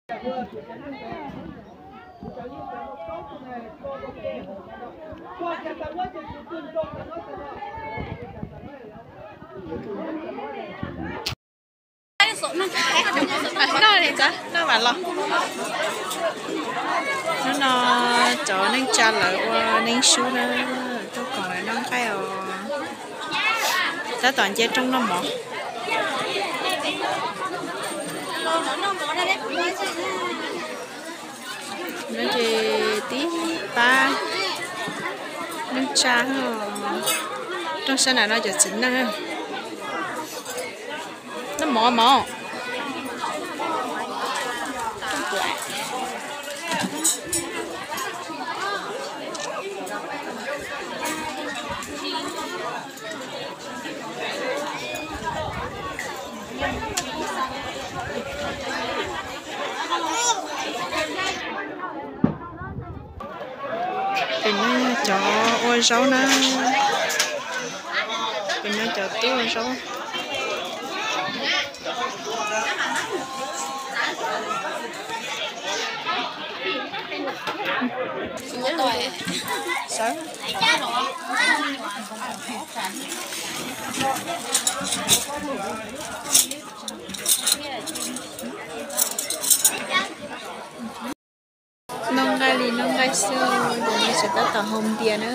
Noj li, noj mam los. Hnub no cov neej tsa lawv ua neeb sub na, tuaj koom lawv noj nqaij os. Tab tom nce rooj noj mov. No ces tib pab neej tsa, rooj sab nram no cov txiv neej. Noj mov mov. Pem no cov ua zaub na, pem no cov tub ua zaub. Noj nqaij li noj nqaij xwb, tab tom hau npias na.